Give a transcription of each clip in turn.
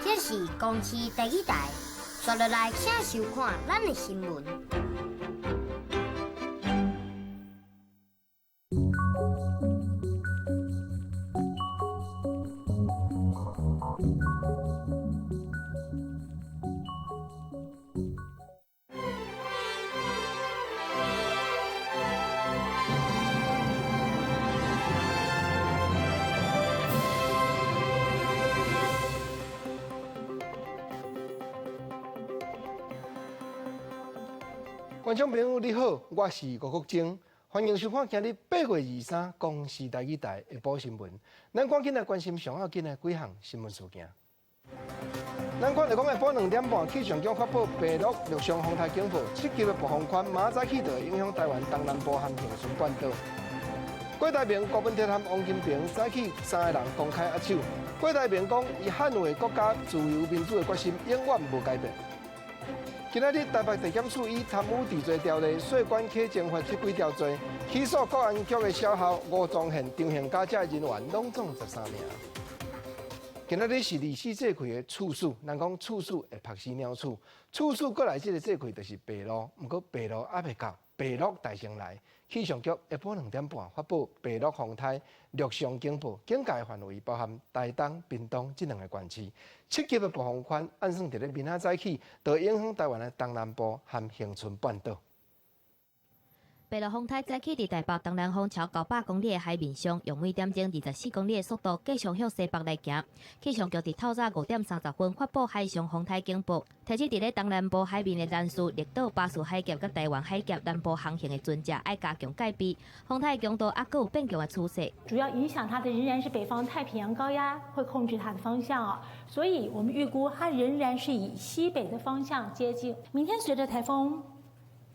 這是公視第一台，紲落來請收看咱的新聞。觀眾朋友你好，我是吳國楨，歡迎收看今日8月23公視台語台下晡新聞。咱趕緊來關心上要緊的幾項新聞事件。咱看著講下晡2點半，氣象局發布白鷺陸上風颱警報，7級的暴風圈明仔載起就會影響台灣東南部和恆春半島。郭台銘、郭文鐵和王金平早起三個人公開握手。郭台銘講，伊捍衛國家自由民主的決心永遠無改變。今仔日台北地檢署以貪污治罪條例、稅管課徵法這幾條罪起訴國安局的小校吳宗憲、張興嘉這人員，攏總13名。今仔日是二十四節氣的處暑，人講處暑會曝死鳥鼠，處暑過來這個節氣就是白露，毋過白露猶未到，白鷺帶先來。氣象局下晡2點半發布白鷺風颱陸上警報，警戒範圍包含台東、屏東這兩個縣市。7級的暴風圈按算佇咧明仔載起，就會影響台灣的東南部和恆春半島。白鷺風颱早起佇台北東南方超900公里的海面上，用每點鐘24公里的速度繼續向西北來行。氣象局佇透早5點30分發布海上風颱警報，提醒佇咧東南部海面的蘭嶼、綠島、巴士海峽佮台灣海峽南部航行的船隻愛加強戒備。風颱強度猶閣有變強的趨勢。主要影響它的仍然是北方太平洋高壓會控制它的方向啊，所以我們預估它仍然是以西北的方向接近。明天隨着颱風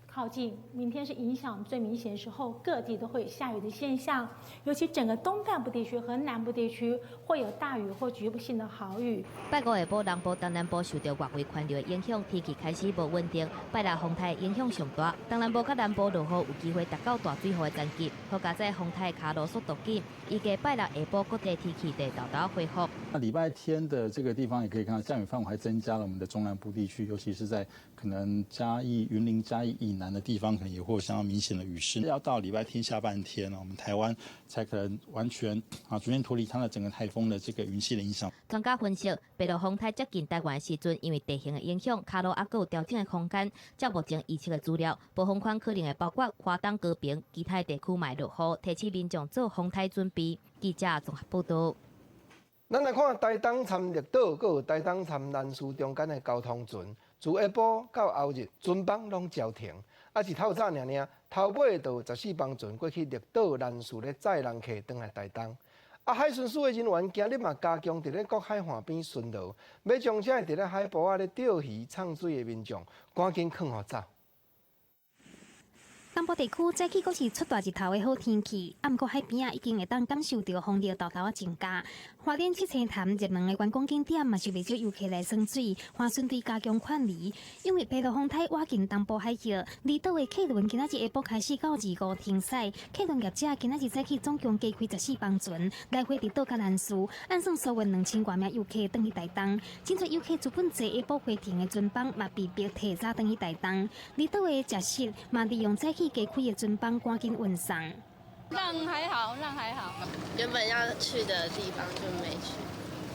靠近，明天是影響最明顯的時候，各地都會有下雨的現象，尤其整個東半部地區和南部地區會有大雨或局部性的豪雨。拜五下晡，南部、東南部受到外圍環流的影響，天氣開始無穩定。拜六風颱影響上大，東南部佮南部落雨有機會達到大水雨的層級。好佳哉風颱跤路速度緊，預計拜六下晡各地天氣會沓沓恢復。那禮拜天的這個地方也可以看到降雨範圍還增加了，我們的中南部地區，尤其是在可能嘉義、雲林、嘉義以南的地方，可能也會有相當明顯的雨勢。要到禮拜天下半天，我們台灣才可能完全逐漸脫離它的整個颱風的這個雲系的影響。專家分析，白鷺風颱接近台灣時陣，因為地形的影響，跤路猶閣有調整的空間。照目前預測的資料，暴風圈可能會包括花東、高屏，其他地區嘛會落雨，提醒民眾做風颱準備。記者綜合報道。咱來看台東參綠島，閣有台東參蘭嶼中間的交通船，自下晡到後日，船班攏焦停。啊，是透早爾爾，頭尾就有14班船過去綠島、蘭嶼咧載人客轉來台東。啊，海巡署的人員今日嘛加強佇咧各海岸邊巡邏，欲將這佇咧海埔仔咧釣魚、沖水的民眾趕緊勸予走。東部地區早起閣是出大日頭的好天氣，啊，毋過海邊仔已經會當感受著風力沓沓仔增加。花蓮七星潭熱門的觀光景點嘛是袂少遊客來耍水，岸巡隊加強勸離。因為白鷺風颱倚近東部海域，離島的客輪今仔日下晡開始到25停駛，客輪業者今仔日早起總共加開14班船，來回綠島佮蘭嶼，按算疏運2000外名遊客轉去台東。真濟遊客資本坐下晡回程的船班嘛被迫提早轉去台東。離島的食肆嘛利用早起加開的船班趕緊運送。浪還好，浪還好。原本要去的地方就沒去。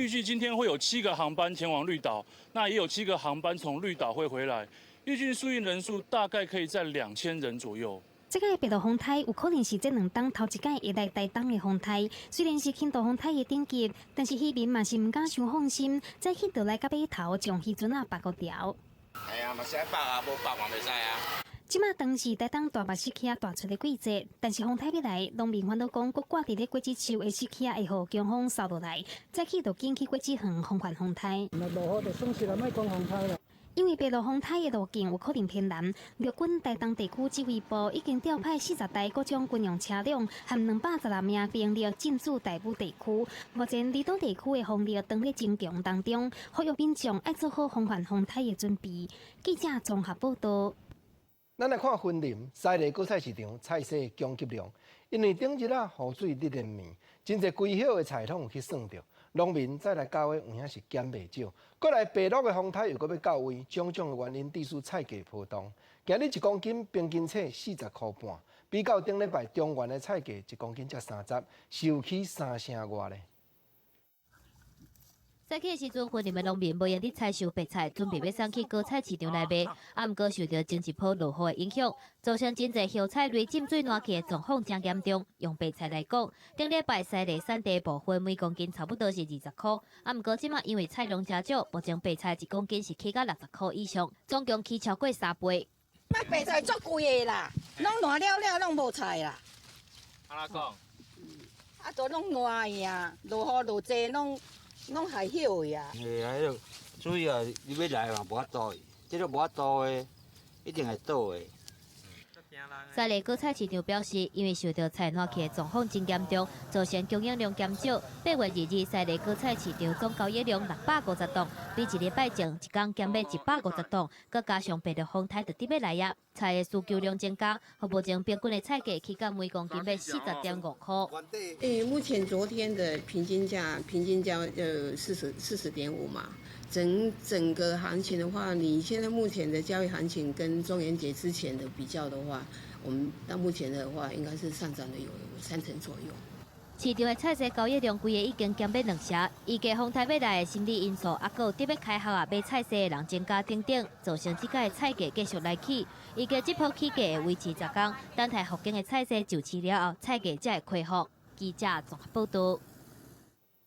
預計今天會有7個航班前往綠島，那也有7個航班從綠島會回來。預計輸運人數大概可以在2000人左右。這個白鷺風颱有可能是這兩冬頭一擺會來台東的風颱，雖然是輕度風颱的等級，但是漁民嘛是毋敢傷放心，早起就來到碼頭將漁船仔縛五條。係啊，嘛是愛縛啊，無縛嘛袂使啊。這馬當是台東大目釋起仔大出的季節，但是風颱欲來，農民煩惱講，閣掛佇咧果子樹的釋起仔會予強風掃落來，早起就緊去果子園防範風颱。若落雨就損失啦，莫講風颱啦。因為白鷺風颱的路徑有可能偏南，陸軍台東地區指揮部已經調派40台各種軍用車輛和216名兵力進駐大武地區。目前離島地區的風力當咧增強當中，呼籲民眾愛做好防範風颱的準備。記者綜合報道。咱來看雲林西麗果菜市場菜市供給量，因為頂日啊雨水咧連綿，真濟規葉的菜攏有去損著。農民再來價位有影是減袂少。過來白鷺的風颱又閣欲到位，種種的原因致使菜價波動。今日一公斤平均冊40塊半，比較頂禮拜中原的菜價一公斤才30，是有起三成外咧。早起的時陣，雲林的農民無閒佇採收白菜，準備欲送去果菜市場來賣。啊，毋過受著前一波落雨的影響，造成真濟葉菜類浸水爛去的狀況誠嚴重。用白菜來講，頂禮拜西麗產地部分每公斤差不多是20塊，啊，毋過這馬因為菜農誠少，目前白菜一公斤是起到60塊以上，總共起超過3倍。白菜足貴的啦，攏爛了了，攏無菜啦。按怎講？啊，都攏爛去啊，落雨落濟攏。攏害朽去啊！嘿啊，彼个主要你欲來嘛無法度，這个無法度的，一定會倒的。西麗果菜市場表示，因為受著菜爛去的狀況真嚴重，造成供應量減少。8月22日，西麗果菜市場總交易量650檔，比一禮拜前一工減欲150檔，閣加上白鷺風颱就佇欲來啊，菜的需求量增加，目前平均的菜價起到每公斤欲40.5塊。欸，目前昨天的平均價，平均價40.5嘛。整整個行情的話，你現在目前的交易行情跟中元節之前的比較的話，我們到目前的話，應該是上漲了有3成左右。市場的菜市交易量規个已經減欲2成，預計風颱欲來的心理因素，啊，閣有佇欲開學啊買菜市的人增加等等，造成這擺的菜價繼續來起。預計這波起價會維持10工，等待復耕的菜市就市了後，菜價才會恢復。記者綜合報導。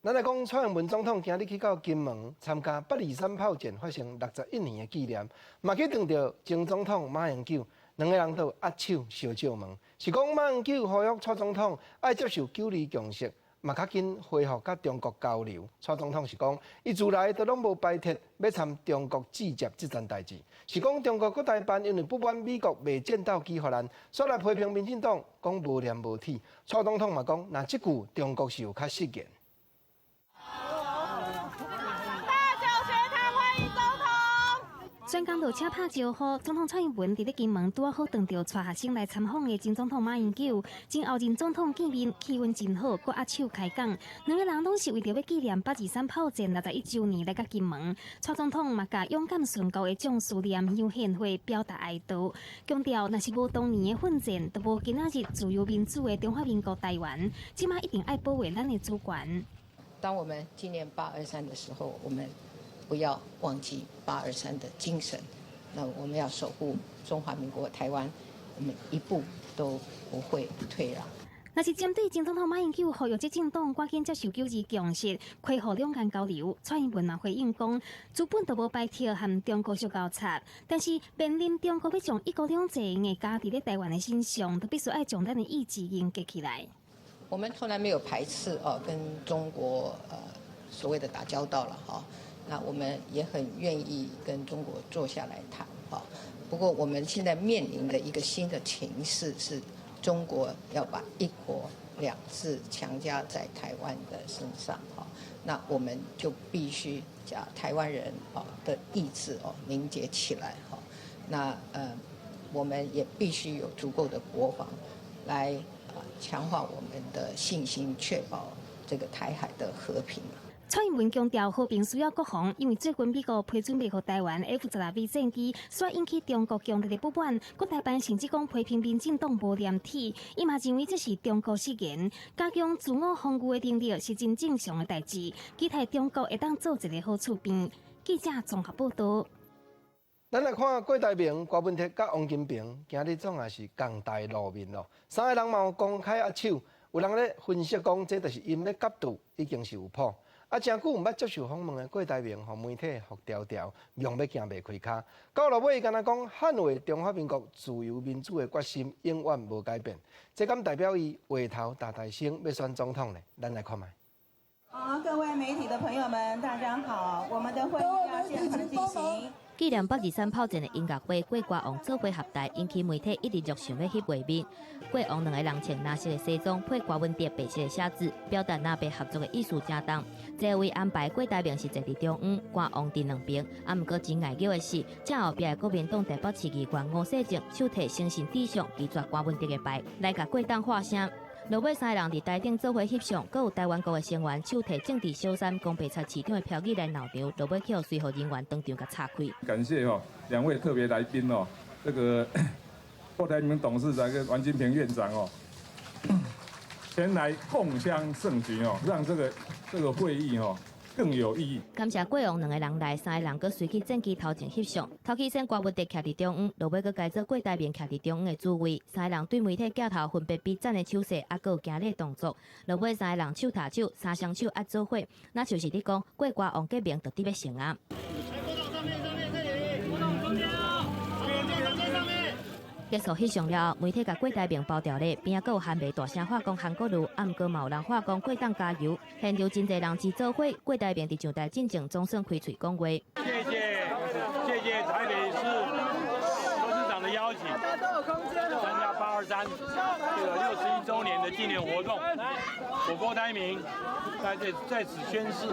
咱來講，蔡英文總統今日去到金門參加八二三炮戰發生61年的紀念，嘛去碰著前總統馬英九，兩个人都握手相借問，是講馬英九呼籲蔡總統愛接受九二共識，嘛較緊恢復佮中國交流。蔡總統是講，伊自來都攏無排斥欲參中國接這層代誌，是講中國閣台辦因為不滿美國賣戰鬥機予咱，煞來批評民進黨講無廉無恥。蔡總統嘛講，若這句中國是有較失言。大小學堂歡迎總統。專工落車拍招呼，總統蔡英文佇咧金門拄好碰著帶學生來參訪的前總統馬英九，前後任總統見面，氣氛真好，閣握手開講。兩个人攏是為著欲紀念八二三炮戰61週年來到金門。蔡總統嘛共勇敢殉國的將士念香獻花表達哀悼，強調若是無當年的奮戰，就無今仔日自由民主的中華民國台灣。這馬一定愛保衛咱的主權。當我們紀念八二三的時候，我們不要忘記八二三的精神。那我們要守護中華民國台灣，我們一步都不會退讓。若是針對前總統馬英九呼籲執政黨趕緊接受九二共識，恢復兩岸交流，蔡英文嘛回應講，原本就無排斥和中國相交擦，但是面臨中國欲將一國兩制硬加佇咧台灣的身上，就必須愛將咱的意志凝結起來。我們從來沒有排斥哦，跟中國所謂的打交道了哈。那我們也很願意跟中國坐下來談哈。不過我們現在面臨的一個新的情勢是，中國要把一國兩制強加在台灣的身上哈。那我們就必須將台灣人的意志哦凝結起來哈。那我們也必須有足夠的國防來強化我們的信心，確保這個台海的和平。蔡英文強調和平需要國防，因為最近美國批准賣予台灣 F-16V 戰機，煞引起中國強烈的不滿。閣台辦甚至講批評民進黨無廉恥，伊嘛認為這是中國失言。加強自我防禦的能力是真正常的代誌，期待中國會當做一个好厝邊。記者綜合報導。咱來看郭台銘、柯文哲佮王金平，今日總也是仝台露面咯。三个人嘛有公開握手，有人咧分析講，這就是𪜶欲結對，已經是有譜。啊，誠久毋捌接受訪問的郭台銘，予媒體縛牢牢，強欲行袂開跤。到落尾，伊敢若講捍衛中華民國自由民主的決心永遠無改變。這敢代表伊話頭大大聲欲選總統呢？咱來看覓。好，各位媒體的朋友們，大家好，我們的會議要現場進行。紀念八二三炮戰的音樂會，郭歌王做伙合台，引起媒體一直熱想欲翕畫面。郭王兩个人穿藍色的西裝，配柯文哲白色的寫字，表達南北合作的意思誠重。座位安排，郭台銘是坐佇中央，歌王佇兩邊。啊，毋過真礙腳的是，正後壁的國民黨台北市議員吳世正，手提誠信紙上拒絕柯文哲的牌，來共郭董喊聲。落尾三个人佇台頂做伙翕相，閣有台灣國的成員手提政治小衫、講白賊市長的標語來鬧場，落尾去予隨扈人員當場共拆開。感謝哦兩位特別來賓哦，這個郭台銘董事長跟王金平院長哦，前來共襄盛舉哦，讓這個會議哦更有意義。感謝郭王兩个人來，三个人閣隨去戰機頭前翕相。頭起先郭文德徛佇中央，落尾閣改做郭台銘徛佇中央的主位。三个人對媒體鏡頭分別比讚的手勢，猶閣有行禮動作。落尾三个人手搭手，三雙手壓做伙，若像是咧講郭歌王結盟就佇欲成啊。來，郭董中間哦，中間上面。結束翕相了後，媒體共郭台銘包牢咧，邊仔閣有韓媒大聲喊講韓國瑜，啊，毋過嘛有人喊講郭董加油。現場真濟人齊做伙，郭台銘佇上台進前總算開喙講話。謝謝，謝謝台北市郭市長的邀請，參加823這個61週年的紀念活動。我郭台銘在此宣誓，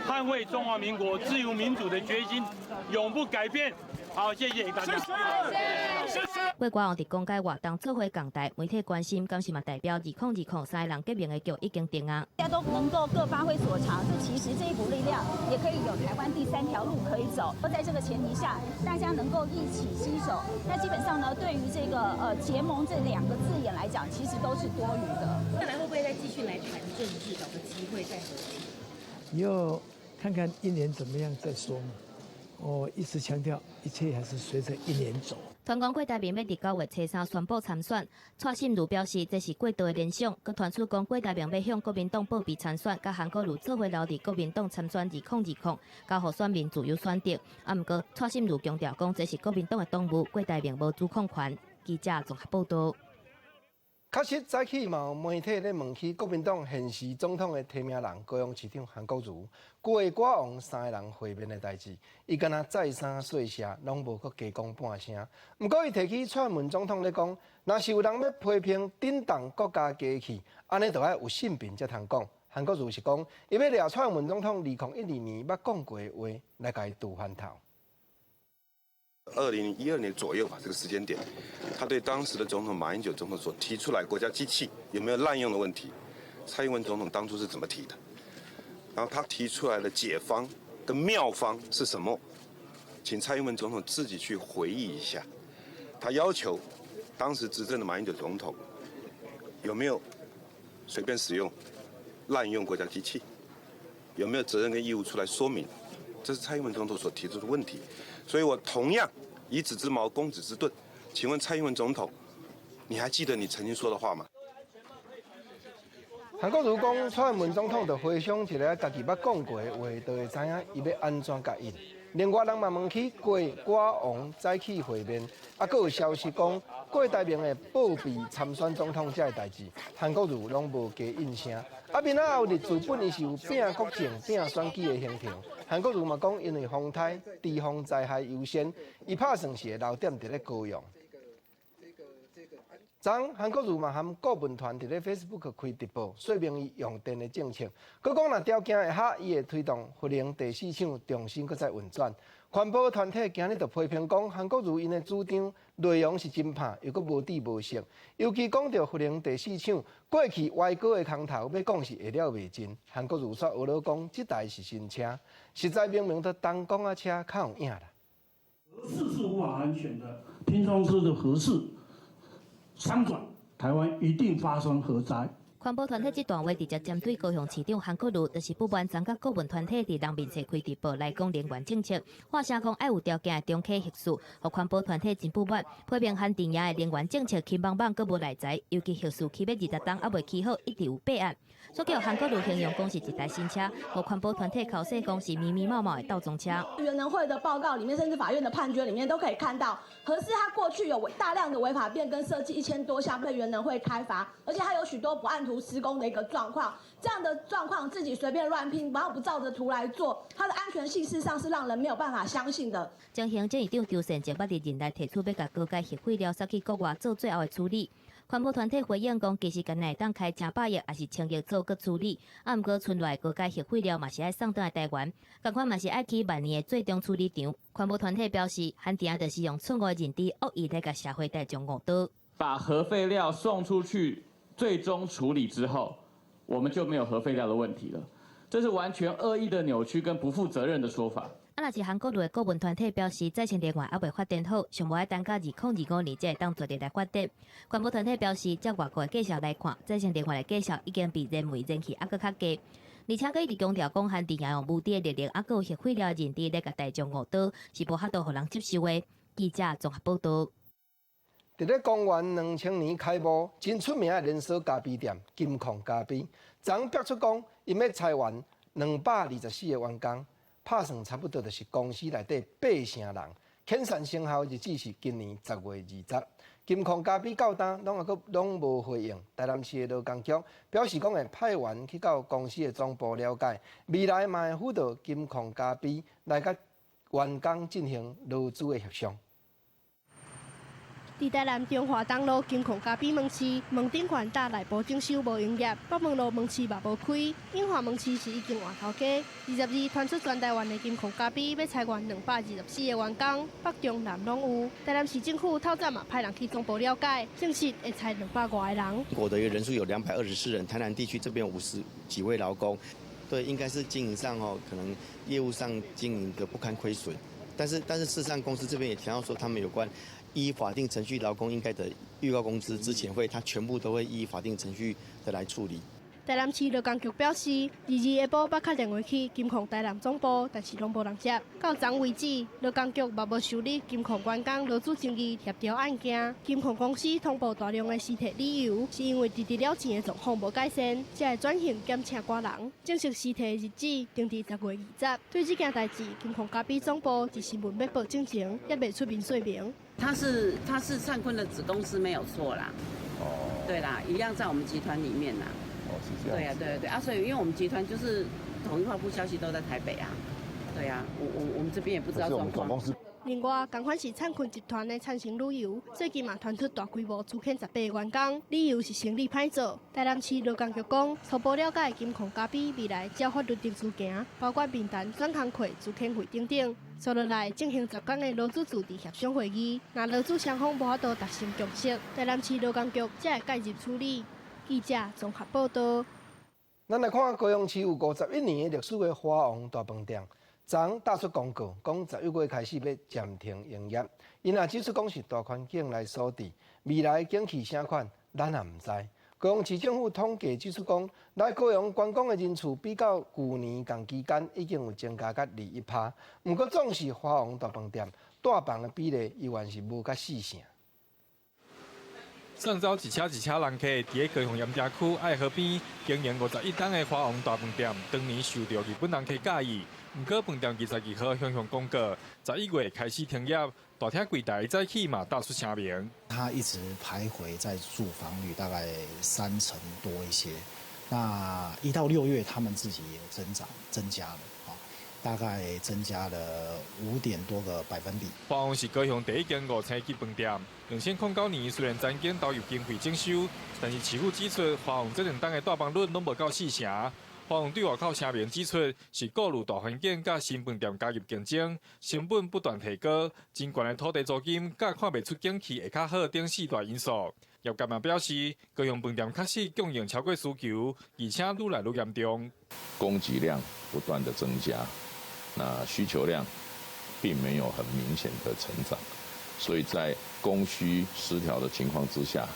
捍衛中華民國自由民主的決心永不改變。好，謝謝大家。謝謝。郭歌王佇講解活動做伙講台，媒體關心，敢是嘛代表2020三个人結盟的局已經定啊？大家都能夠各發揮所長，這其實這一股力量也可以有台灣第三條路可以走。在這個前提下，大家能夠一起攜手，那基本上呢，對於這個結盟這兩個字眼來講，其實都是多餘的。未來會不會再繼續來談政治，找個機會再合體？以後看看一年怎麼樣再說嘛。我一直強調，一切還是隨着一年走。傳講郭台銘欲佇9月初3宣布參選，蔡心如表示這是過度的聯想，閣傳出講郭台銘欲向國民黨報備參選，佮韓國瑜做伙留佇國民黨參選2020，交予選民自由選擇。啊，毋過蔡心如強調講這是國民黨的黨務，郭台銘無主控權。記者綜合報道。確實早起嘛有媒體咧問起國民黨現時總統的提名人高雄市長韓國瑜、郭歌王三個人會面的代誌，伊敢若再三說謝，攏無閣加講半聲。毋過伊提起蔡英文總統咧講，若是有人欲批評震動國家機器，按呢就愛有信憑才通講。韓國瑜是講，伊欲掠蔡英文總統2012年捌講過的話來共伊拄翻頭。 2012年左右吧，這個時間點，他對當時的總統馬英九總統所提出來國家機器有沒有濫用的問題，蔡英文總統當初是怎麼提的？然後他提出來的解方跟妙方是什麼？請蔡英文總統自己去回憶一下。他要求當時執政的馬英九總統有沒有隨便使用、濫用國家機器？有沒有責任跟義務出來說明？這是蔡英文總統所提出的問題。所以我同樣以子之矛攻子之盾，請問蔡英文總統，你還記得你曾經說的話嗎？韓國瑜講，蔡英文總統就回想一下家己捌講過的話，就會知影伊欲按怎共應。另外，人嘛問起郭歌王早起會面，啊，閣有消息講郭台銘會報備參選總統這个代誌，韓國瑜攏無加應聲。啊，邊仔有日自本伊是有拚國政、拚選舉的行程。韓國瑜嘛講，因為風颱、地方災害優先，伊拍算是會留踮佇咧高雄。昨韓國瑜嘛含顧問團佇咧 Facebook 開直播，說明伊用電的政策。閣講若條件會合，伊會推動核能第四廠重新閣再運轉。環保團體今日就批評講，韓國瑜𪜶的主張內容是真拍，又閣無底無色。尤其講著核能第四廠過去歪哥的空頭，欲講是會了袂盡。韓國瑜煞呵咾講，這台是新車，實在明明都東講仔車較有影啦。核四是無法安全的，聽說是的核四商轉，台灣一定發生核災。環保團體這段話直接針對高雄市長韓國瑜，就是不滿昨佮顧問團體佇人面前開直播來講能源政策，喊聲講愛有條件的重啟核四，予環保團體真不滿，批評韓陣營的能源政策輕茫茫，閣無內在，尤其核四起欲20冬猶未起好，一直有弊案。煞予韓國瑜形容講是一台新車，予環保團體剾洗講是迷迷冒冒的倒裝車。原能會的報告裡面，甚至法院的判決裡面都可以看到，核四它過去有大量的違法變更設計1000多項被原能會開罰，而且它有許多不按圖施工的一個狀況，這樣的狀況自己隨便亂拼，然後不照着圖來做，它的安全性事實上是讓人沒有辦法相信的。前行政院長周善政捌佇任內提出欲共高階核廢料送去國外做最後的處理。環保團體回應講，其實敢若會當開成百億，抑是千億做閣處理。啊，毋過賰落來高階核廢料嘛是愛送轉來台灣，仝款嘛是愛起萬年的最終處理場。環保團體表示，韓陣就是用錯誤的認知，惡意來共社會大眾誤導。把核廢料送出去最終處理之後，我們就沒有核廢料的問題了。這是完全惡意的扭曲跟不負責任的說法。啊，若是韓國瑜的顧問團體表示，再生能源猶未發展好，上無愛等到2025年才會當全力來發展。環保團體表示，照外國的價數來看，再生能源的價數已經比燃煤、燃氣猶閣較低。而且閣一直強調講，韓電用無知的力量，猶閣有核廢料認知來共大眾誤導，是無法度予人接受的。記者綜合報導。佇咧公元2000年開幕，真出名的連鎖咖啡店金礦咖啡，昨表出講，𪜶欲裁員224個員工，拍算差不多就是公司內底八成人。遣散生效日子是今年10月20。金礦咖啡到今攏猶閣攏無回應。台南市的勞工局表示講會派員去到公司的總部了解，未來嘛會輔導金礦咖啡來佮員工進行勞資的協商。佇台南中華東路金礦咖啡門市門頂懸貼內部整修無營業，北門路門市嘛無開，永華門市是已經換頭家。22傳出全台灣的金礦咖啡欲裁員224個員工，北中南攏有。台南市政府透早嘛派人去總部了解，證實會裁200外個人。我的一個人數有224人，台南地區這邊50幾位勞工，對，應該是經營上哦，可能業務上經營的不堪虧損，但是事實上公司這邊也提到說，他們有關依法定程序，勞工應該的預告工資、資遣費，他全部都會依法定程序的來處理。台南市勞工局表示，22下晡捌敲電話去金礦台南總部，但是攏無人接。到昨為止，勞工局嘛無受理金礦員工勞資爭議協調案件。金礦公司通報大量的辭退理由，是因為滯滯了錢的狀況無改善，才會轉型減請寡人。正式辭退的日子定佇10月20。對這件代誌，金礦咖啡總部佇新聞欲報進前，猶未出面說明。他是燦坤的子公司沒有錯啦，哦，對啦，一樣在我們集團裡面啦。哦，是這樣。對啊，對對啊，所以因為我們集團就是統一發布消息都在台北啊，對啊，我們這邊也不知道狀況。另外，仝款是燦坤集團的燦星旅遊，最近嘛傳出大規模資遣18個員工，理由是生理歹做。台南市勞工局講，初步了解金礦咖啡未來照法律程序行，包括面談、轉工課、資遣費等等。接落來進行10天的勞資自治協商會議，若勞資雙方無法度達成共識，台南市勞工局才會介入處理。記者綜合報道。咱來看高雄市有51年的歷史的華王大飯店，昨打出公告，講11月開始欲暫停營業。𪜶也指出講是大環境來所致，未來景氣啥款，咱也毋知。高雄市政府統計指出講，來高雄觀光的人次比較舊年仝期間已經有增加甲21%。毋過總是華王大飯店帶房的比例猶原是無佮四成。上晝一車一車人客佇咧高雄鹽埕區愛河邊經營51冬的華王大飯店，當年受著日本人客佮意。毋過飯店22號向向公告，11月開始停業。大廳櫃台早起嘛打出聲明。他一直徘徊在住房率大概三成多一些。那1到6月，他們自己也增長增加了啊，大概增加了5點多個百分比。華王是高雄第一間五星級飯店。2009年雖然曾經投入經費整修，但是市府指出，華王這兩冬的帶房率攏無到四成。華王對外口聲明指出，是顧慮大環境佮新飯店加入競爭，成本不斷提高，真懸的土地租金佮看袂出景氣會較好等四大因素。業界嘛表示，高雄飯店確實供應超過需求，而且愈來愈嚴重。供給量不斷的增加，那需求量並沒有很明顯的成長，所以在供需失調的情況之下，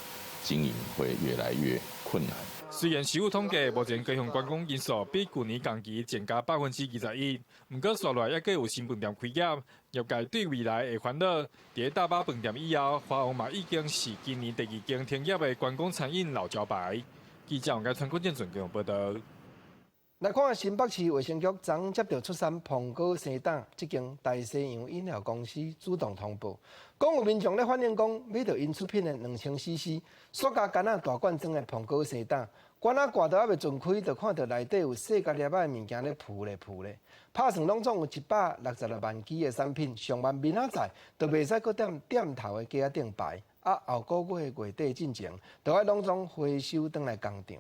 經營會越來越困難。雖然市府統計，目前高雄觀光人數比舊年同期增加21%，毋過紲落來猶閣有新飯店開業，業界對未來會煩惱。佇大巴飯店以後，華王嘛已經是今年第二間停業的觀光餐飲老招牌。記者王家川、郭建準高雄報導。來看新北市衛生局昨接著出產蘋果生膽，這間大西洋飲料公司主動通報，講有民眾咧反映講買著𪜶出品的2000 CC 塑膠罐仔大罐裝的蘋果生膽，罐仔蓋都猶未盡開，就看著內底有細粒粒仔的物件咧浮咧浮咧，拍算攏總有166萬支的產品，上萬明仔載就袂使閣踮店頭的架仔頂擺，啊後個月月底進前，就愛攏總回收轉來工廠。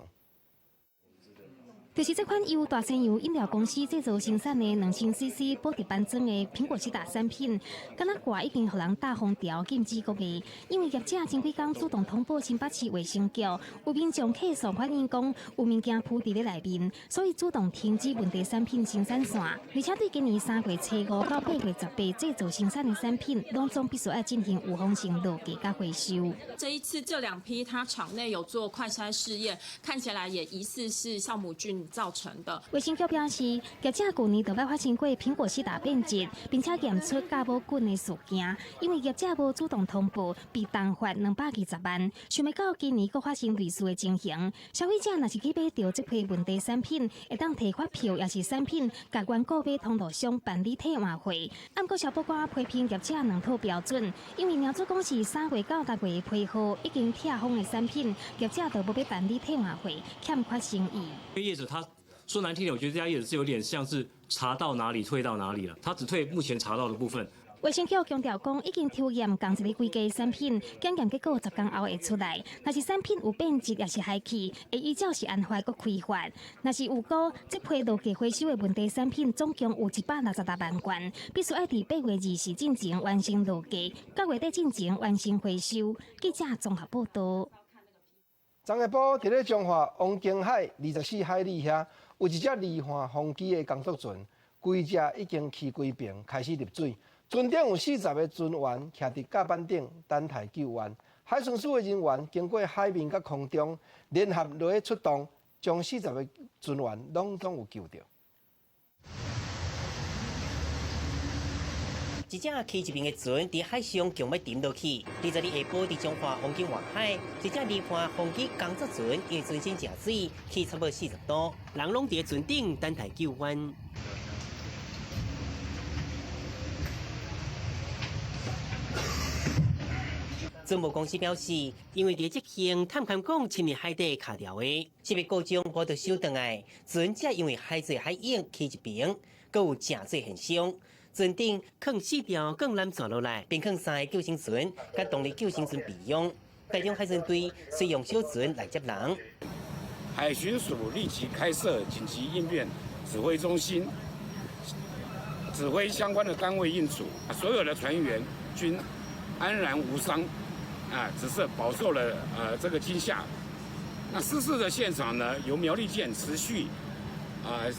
就是這款由大西洋飲料公司製造生產的2000 cc 寶特瓶裝的蘋果西打產品，敢若掛已經予人打封條禁止國賣，因為業者前幾工主動通報新北市衛生局，有民眾客訴反映講有物件浮佇咧內面，所以主動停止問題產品生產線，而且對今年3月初5到8月18製造生產的產品，攏總必須愛進行預防性落架佮回收。這一次這兩批，它廠內有做快篩試驗，看起來也疑似是酵母菌造成的。衛生局表示，業者舊年就捌發生過蘋果西打變質，並且驗出酵母菌的事件，因為業者無主動通報，被重罰220萬。想袂到今年閣發生類似的情形，消費者若是去買著這批問題產品，會當提發票，抑是產品，共原購買通路商辦理退換貨。毋過消保官批評業者兩套標準，因為娘子講是3月到6月的批號已經拆封的產品，業者就無欲辦理退換貨，欠缺誠意。業者他說難聽點，我覺得這家業者是有點像是查到哪裡退到哪裡了，他只退目前查到的部分。衛生局強調講，已經抽驗仝一個規格產品，檢驗結果10工後會出來。若是產品有變質，抑是害去，會依照食安法閣開罰。若是有估，這批落架回收的問題產品總共有166萬罐，必須愛佇8月20日進前完成落架，到月底進前完成回收。記者綜合報導。昨下晡，佇咧彰化王景海24海里遐，有一隻罹患風機的工作船，規隻已經起規平，開始入水。船頂有40個船員徛佇甲板頂等待救援。海巡署的人員經過海面佮空中聯合落去出動，將40個船員攏總有救著。一隻起一邊的船佇海上強欲沉落去。22下晡佇彰化王景外海，一隻罹患風機工作船，因為船身食水，起差不多40度，人攏佇船頂等待救援。船務公司表示，因為佇執行探勘港深入海底卡掉的，設備故障無得修轉來，船才因為海水海湧起一邊，閣有食水現象。船頂囥四條鋼纜線落來，並囥三個救生船，佮動力救生船備用。台中海巡隊隨用小船來接人。海巡署立即開設緊急應變指揮中心，指揮相關的單位應處，所有的船員均安然無傷，啊，只是飽受了這個驚嚇。那失事的現場呢，由苗栗艦持續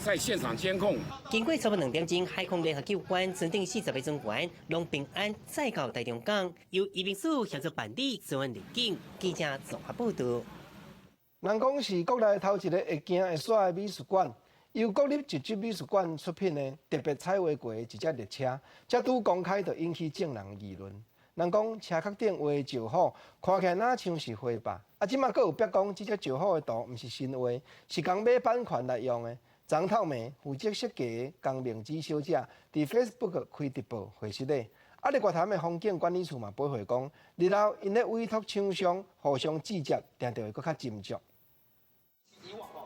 在現場監控。經過差不多2點鐘，海空聯合救援，船頂40個船員攏平安載到台中港，由移民署協助辦理船員入境。記者綜合報導。人講是國內頭一個會行會煞的美術館，由國立一級美術館出品的特別彩畫過的一隻列車，才拄公開就引起眾人議論。人講車殼頂畫的石虎，看起來若像是火把，啊，這馬閣有別講，這隻石虎的圖毋是新畫，是共買版權來用的。昨昏暝，負責設計的江明芝小姐佇 Facebook 開直播回實咧。啊，日月潭的風景管理處嘛回復講，日後𪜶咧委託廠商互相指責，定定會閣較斟酌。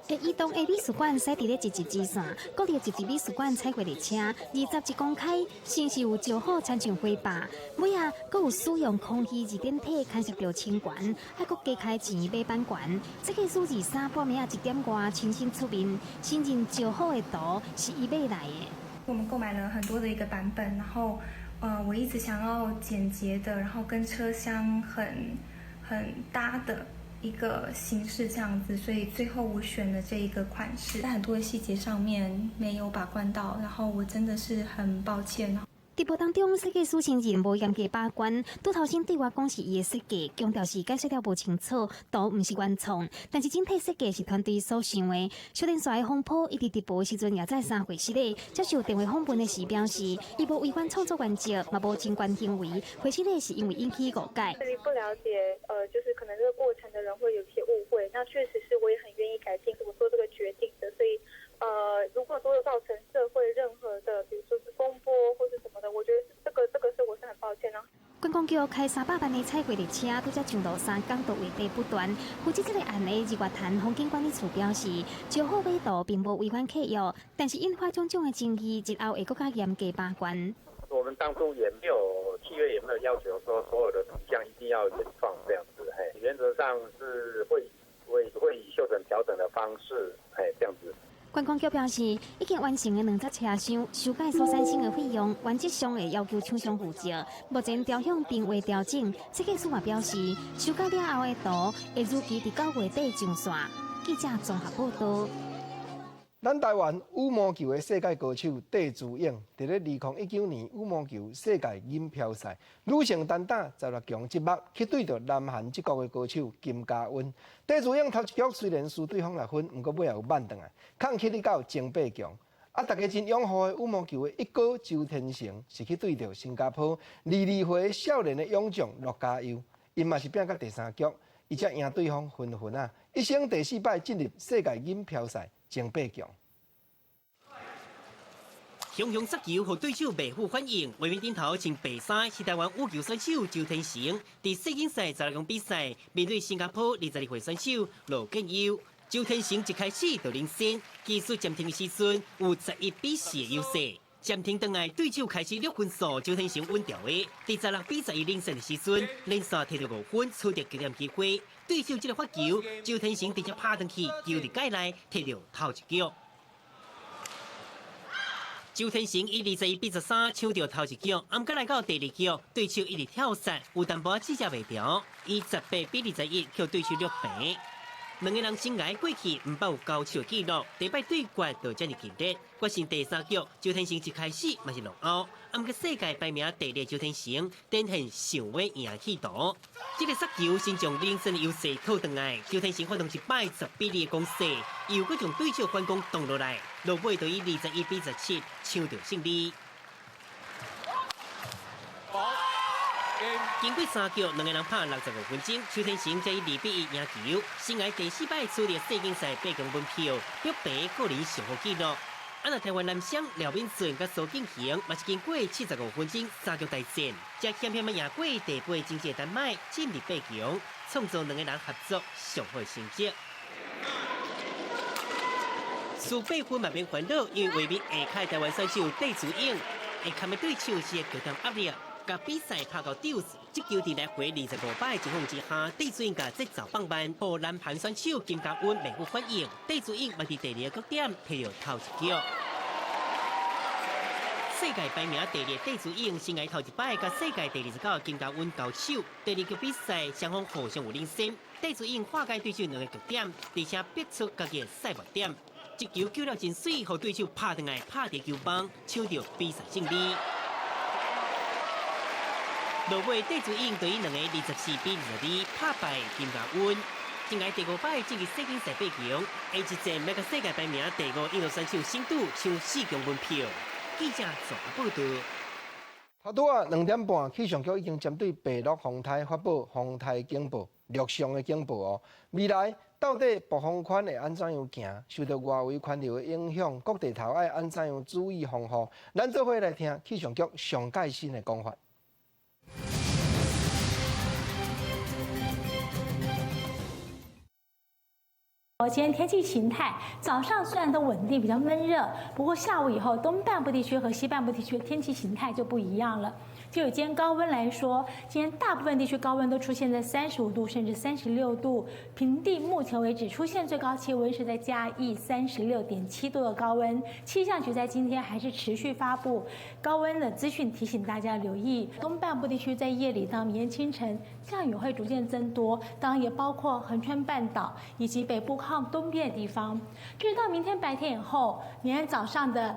會移動的美術館駛佇咧一級支線，國立一級美術館彩繪列車21公開，先是有石虎親像火把，尾仔閣有使用空氣二點體牽涉著侵權，還閣加開錢買版權。設計師23半暝仔1點外親身出面，承認石虎的圖是伊買來的。我們購買了很多的一個版本，然後，我一直想要簡潔的，然後跟車廂很搭的一個形式這樣子，所以最後我選了這一個款式，在很多的細節上面沒有把關到，然後我真的是很抱歉。直播當中，設計師承認無嚴格把關，拄頭先對外講是伊的設計，強調是解釋了無清楚，圖毋是原創，但是整體設計是團隊所想的。小電線的風波，伊佇直播時陣也再三回釋咧，接受電話訪問的時表示，伊無違反創作原則，嘛無侵權行為，回釋咧是因為引起誤解。對於不了解，就是可能這個過程的人會有一些誤會，那確實是我也很願意改進，我做這個決定的，所以，如果說造成社會任何的，比如說是風波或是什麼的，我覺得這個是我是很抱歉啦。觀光局開300萬的彩繪列車，拄才上路三工都話題不斷。負責這個案的日月潭風景管理處表示，石虎買圖並無違反契約，但是引發種種的爭議，日後會閣較嚴格把關。我們當初也沒有契約，也沒有要求說所有的圖像一定要原創這樣子，嘿，原則上是會以修整調整的方式，嘿，這樣子。觀光局表示，已經完成的兩節車廂修改所產生的費用，原則上會要求廠商負責。目前朝向並未調整。設計師嘛表示，修改了後的圖會如期佇9月底上線。記者綜合報道。咱台灣羽毛球的世界高手戴資穎，佇咧2019年羽毛球世界錦標賽女性單打16強這幕，去對著南韓這國的高手金佳恩。戴資穎頭一局雖然輸對方6分，毋過尾仔有挽轉來，抗起到前八強。啊，大家真擁護的羽毛球的一哥周天成，是去對著新加坡22歲少年的勇將羅家優，𪜶嘛是拚到第三局，伊才贏對方分分啊，一生第四擺進入世界錦標賽前八強。雄雄殺球，予對手袂赴反應。畫面頂頭穿白衫是台灣羽球選手周天成，佇世錦賽16強比賽面對新加坡22歲選手羅建優。周天成一開始就領先，技術暫停的時陣有11比4的優勢。暫停轉來，對手開始掠分數，周天成穩牢的。佇16比11領先的時陣，連續摕著5分，取得局點機會。對手這个發球，周天成直接拍轉去，球佇界內摕著頭一局。周天成以21比13搶著頭一局，毋過來到第二局，對手一直跳殺，有淡薄仔接袂牢，以18比21予對手掠平。兩個人生涯過去毋捌有交手記錄，第一擺對決就遮爾激烈。決勝第三局，周天成一開始嘛是落後，毋過世界排名第二周天成展現想欲贏氣度。這个殺球先將領先的優勢討轉來，周天成發動一擺10比2的攻勢，又閣將對手反攻擋落來，落尾就以21比17搶著勝利。經過三局，兩個人拍65分鐘，周天成才以2比1贏球，生涯第四擺取得世錦賽八強門票，逼平個人上好紀錄。啊，若台灣男雙廖敏順佮蘇敬恆，嘛是經過75分鐘三局大戰，才險險仔贏過第八種子丹麥，進入八強，創造兩個人合作上好成績。輸八分嘛免煩惱，因為畫面下跤台灣選手戴資穎，會堪的對手是極大壓力。共比賽拍到丟，這球佇來回25擺情況之下，戴資穎共節奏放慢，予南韓選手金佳恩袂赴反應，戴資穎嘛佇第二個局點摕著頭一局。世界排名第二戴資穎，生涯頭一擺共世界第29金佳恩交手，第二局比賽雙方互相有領先，戴資穎化解對手兩個局點，而且逼出家己的賽末點，這球救了真媠，予對手拍轉來拍佇球網，搶著比賽勝利。落尾戴資穎就以兩个24比22拍敗金佳恩，生涯第五擺晉級世錦賽八強，下一戰欲共世界排名第五印度選手辛杜搶四強門票。記者綜合報導。頭拄仔2點半，氣象局已經針對白鷺風颱發布風颱警報，陸上的警報哦。未來到底暴風圈會按怎樣行？受著外圍環流的影響，各地頭愛按怎樣注意防護？咱做伙來聽氣象局上蓋新的講法。今天天氣形態，早上雖然都穩定，比較悶熱，不過下午以後，東半部地區和西半部地區天氣形態就不一樣了。就以今天高溫來說，今天大部分地區高溫都出現在35度甚至36度，平地目前為止出現最高氣溫是在嘉義36.7度的高溫。氣象局在今天還是持續發布高溫的資訊，提醒大家留意。東半部地區在夜裡到明天清晨降雨會逐漸增多，當然也包括恆春半島以及北部靠東邊的地方。至於到明天白天以後，明天早上的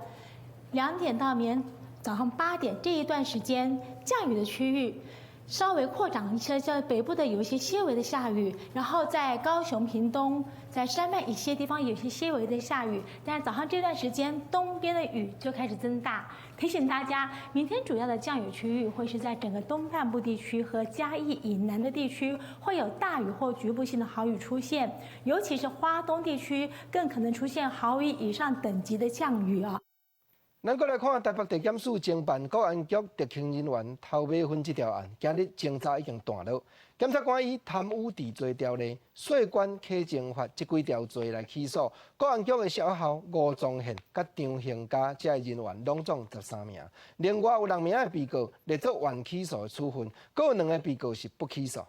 2點到明天早上8點這一段時間，降雨的區域稍微擴展一些，在北部的有一些些微的下雨，然後在高雄、屏東、在山脈一些地方有些些微的下雨，但早上這段時間東邊的雨就開始增大。提醒大家，明天主要的降雨區域會是在整個東半部地區和嘉義以南的地區會有大雨或局部性的豪雨出現，尤其是花東地區更可能出現豪雨以上等級的降雨啊。咱閣來看台北地檢署偵辦國安局特勤人員偷買粉這條案，今日偵查已經斷落。檢察官以貪污治罪條例、稅捐稽徵法這幾條罪來起訴國安局的小校吳宗憲佮張興嘉這个人員，攏總13名。另外有6名的被告列做緩起訴的處分，閣有兩个被告是不起訴。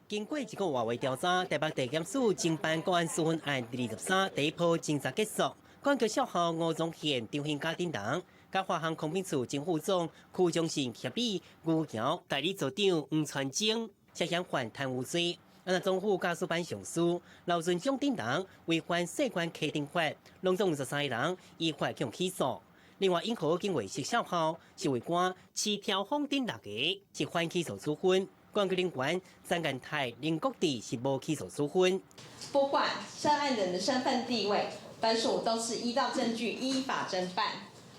經過一個外圍調查，台北地檢署偵辦國安處分案23第一波偵查結束，公安局少校吳宗憲、張興嘉等人，佮華航空品處前副總邱忠信協理吳橋代理組長黃傳晶涉嫌犯貪污罪。啊，總副駕駛班上司劉順章等人違反稅關規定法，攏總53個人依法向起訴。另外，永和警衛室少校侍衛官徐挑峰等六個是緩起訴處分。公安局人員張元泰、林國弟是無起訴處分。不管涉案人的身份地位，本署都是依照證據依法偵辦。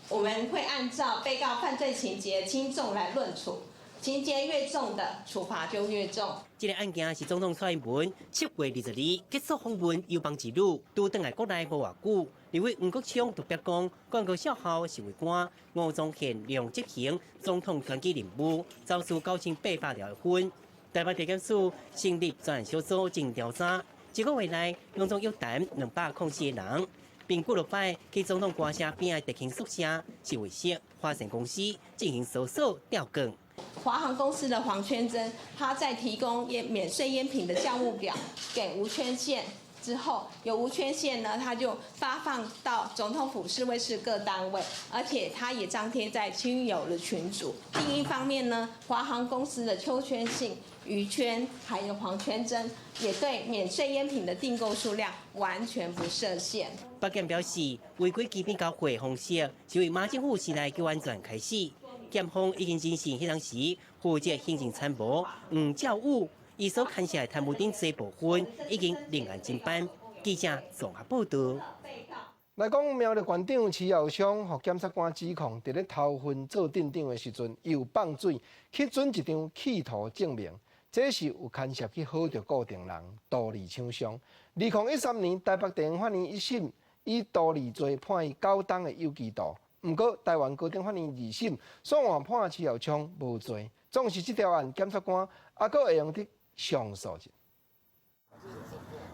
我們會按照被告犯罪情節輕重來論處，情節越重的處罰就越重。這個案件是總統蔡英文7月22結束訪問友邦之旅，拄轉來國內無偌久，立委黃國昌特別講，公安局少校侍衛官吳宗憲利用執行總統選舉任務，走私9800條的薰。台北地檢署成立專案小組進行調查，一個月內攏總約談204個人，並幾落擺去總統官舍邊仔特勤宿舍、侍衛室、華盛公司進行搜索調崗。華航公司的黃圈珍，他在提供煙免稅煙品的價目表給吳圈憲之後，由吳圈憲呢，他就發放到總統府侍衛室各單位，而且他也張貼在親友的群組。另一方面呢，華航公司的邱圈信、余圈還有黃圈珍，也對免稅煙品的訂購數量完全不設限。北檢表示，違規欺騙交貨方式是為馬政府時代救安全開始。檢方已經偵訊彼當時負責行政參謀吳兆武，伊所牽涉的貪污等罪部分已經另案偵辦。記者綜合報道。來講苗栗縣長徐耀昌，予檢察官指控，佇咧頭份做鎮長的時陣，有放水去准一張企圖證明，這是有牽涉去好著固定人圖利廠商。2013年台北地方法院一審以圖利罪判伊9冬的有期徒。毋過，台灣高等法院二審煞換判徐耀昌無罪。總是這條案，檢察官猶閣會用得上訴。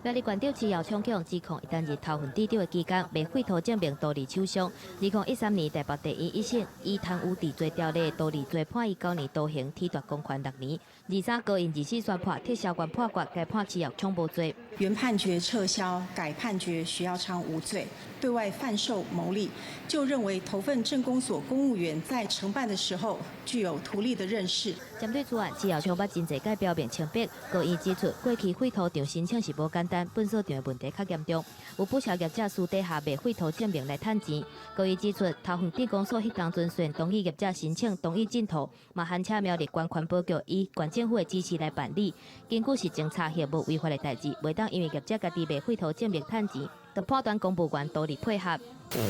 苗栗縣長徐耀昌予指控，伊擔任頭份鎮長的期間，賣廢圖證明圖利廠商。2013年台北地院一審以貪污治罪條例圖利罪判伊9年徒刑，褫奪公權6年。23高院二審宣判撤銷原判決，改判徐耀昌無罪。原判決撤銷，改判決徐耀昌無罪。對外販售牟利，就認為頭份鎮公所公務員在承辦的時候具有圖利的認識。針對此案，徐耀昌捌真濟擺表明清白。高院指出，過去廢塗場申請是無簡單，糞掃場的問題較嚴重，有不少業者私底下賣廢塗證明來趁錢。高院指出，頭份鎮公所彼當陣雖然同意業者申請，同意進塗，嘛函請苗栗縣環保局以縣政府的指示來辦理。根據實情查核無違法的代誌，袂當因為業者家己賣廢塗證明趁錢，就判斷公務員獨立配合。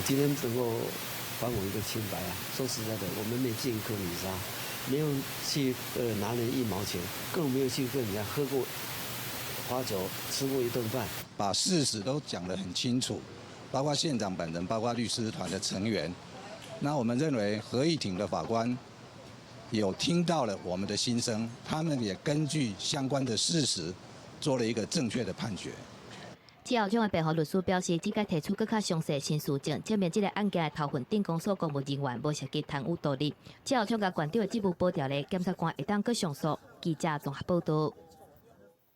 今天能夠還我一個清白啊！說實在的，我們沒進坑里沙，沒有去拿人一毛錢，更沒有去跟人家喝過花酒，吃過一頓飯。把事實都講得很清楚，包括縣長本人，包括律師團的成員。那我們認為合議庭的法官有聽到了我們的心聲，他們也根據相關的事實做了一個正確的判決。徐耀昌的辯護律師表示，這擺提出閣較詳細新事證，證明這个案件的頭份鎮公所公務人員無涉及貪污圖利。徐耀昌共縣長的職務保掉咧，檢察官會當閣上訴。記者綜合報道。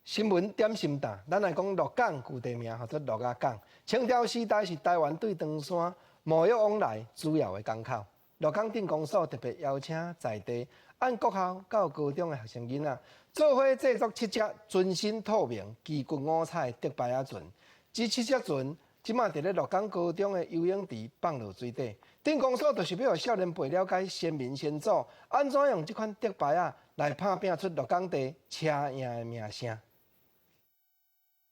新聞點心擔，咱來講鹿港舊地名號做鹿仔港。清朝時代是台灣對長山貿易往來主要的港口。鹿港鎮公所特別邀請在地按國校到高中的學生囡仔，做伙製作七隻全身透明、旗鼓五彩的竹排仔船。這七隻船這馬佇咧鹿港高中的游泳池放落水底。鎮公所就是欲予少年輩了解先民先祖按怎用這款竹排仔來拍拚出鹿港地車贏的名聲。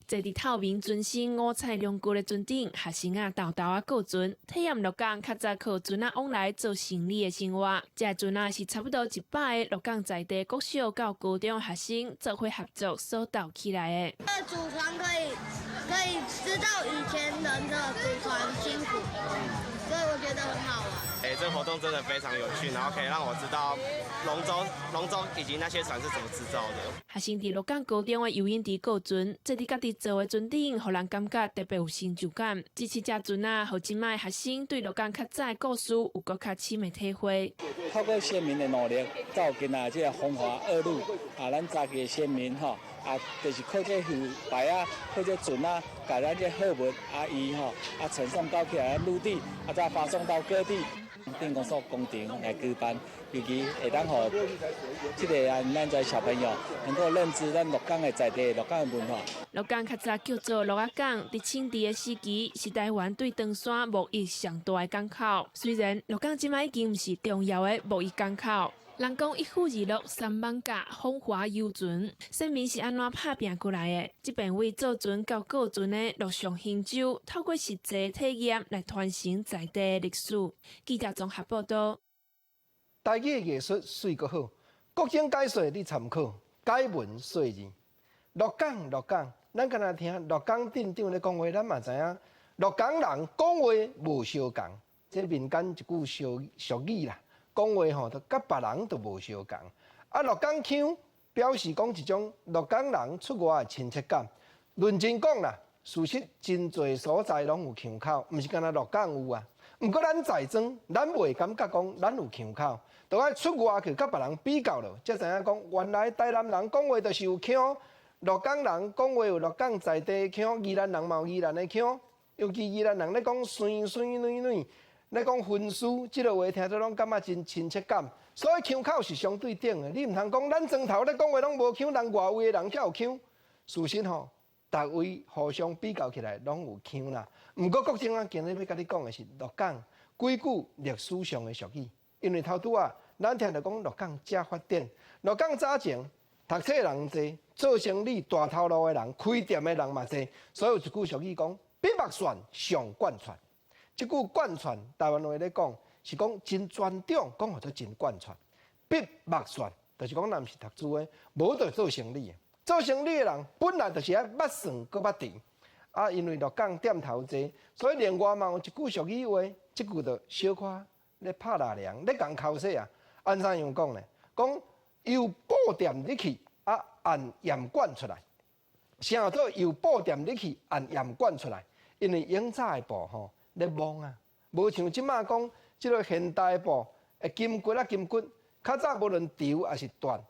坐佇透明全身五彩龍骨的船頂，學生仔沓沓仔過船，體驗鹿港較早靠船仔往來做生理的生活。這船仔是差不多100个鹿港在地國小到高中學生做伙合作所鬥起來的。這祖船可以知道以前人的祖船辛苦，所以我覺得很好玩。哎，這個活動真的非常有趣，然後可以讓我知道龍舟以及那些船是怎麼製造的。學生佇鹿港高中的游泳池過船，坐佇家己做的船頂，予人感覺特別有成就感。這七隻船仔，予這擺學生對鹿港較早的故事有閣較深的體會。透過先民的努力，到今仔這個風華二路啊，咱早期的先民吼，啊，就是靠這魚排啊，靠這船啊，共咱這貨物啊魚吼啊傳送到起來陸地，啊再發送到各地。鎮公所工程來舉辦，尤其會當予這个啊，咱這小朋友能夠認知咱鹿港的在地、鹿港的文化。鹿港較早叫做鹿仔港，佇清治的時期是台灣對長山貿易上大的港口。雖然鹿港這擺已經毋是重要的貿易港口，人講一府二鹿三艋舺，風華猶存。先民是按怎拍拚過來的？這遍位造船到過船的陸上行舟，透過實際體驗來傳承在地的歷史。記者綜合報道。台語的藝術媠閣好，國情解說你參考，解文說字。鹿港鹿港，咱敢若聽鹿港鎮長咧講話，咱嘛知影鹿港人講話無相仝，這民間一句俗俗語啦。講話吼，就佮別人都無相仝。啊，鹿港腔表示講一種鹿港人出外的親切感。論真講啦，事實真濟所在攏有腔口，毋是干焦鹿港有啊。毋過咱在莊，咱袂感覺講咱有腔口，著愛出外去佮別人比較了，才知影講原來台南人講話就是有腔，鹿港人講話有鹿港在地的腔，宜蘭人嘛有宜蘭的腔，尤其宜蘭人咧講媠媠軟軟。咧講分書，這个話聽做攏感覺真親切感，所以腔口是相對等的。你毋通講咱莊頭咧講話攏無腔，人外圍的人才有腔。事實吼，逐位互相比較起來攏有腔啦。毋過國政啊，今日欲共你講的是鹿港幾句歷史上的俗語，因為頭拄仔，咱聽著講鹿港遮發展，鹿港早前讀冊人濟，做生理大頭路的人，開店的人嘛濟，所以有一句俗語講：筆目蒜上貫串。這句貫串，台灣話咧講是講真傳統，講號做真貫串。筆目蒜就是講，若毋是讀書的，無就做生理的。做生理的人本來就是愛捌蒜閣捌甜。啊，因為鹿港店頭濟，所以另外嘛有一句俗語話，這句就小可咧拍拉涼，咧共剾洗啊。按怎樣講咧？講由布店入去，啊，按鹽罐出來。啥叫做由布店入去，按鹽罐出來？因為以早的布吼。咧摸啊，無像這馬講這个現代布，會金骨啊金骨，較早無論長抑是短，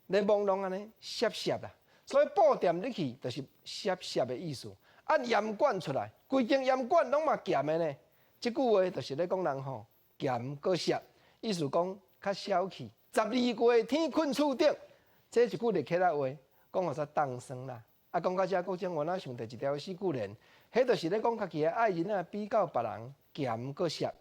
咧摸攏按呢澀澀啦。所以布店入去就是澀澀的意思。按鹽罐出來，規間鹽罐攏嘛鹹的呢。這句話就是咧講人吼鹹閣澀，意思講較小氣。12月天睏厝頂，這一句咧客家話，講號做凍霜啦。啊，講到這，國政我哪想著一條四句聯。彼就是咧講家己的愛人啊，比較別人鹹閣澀。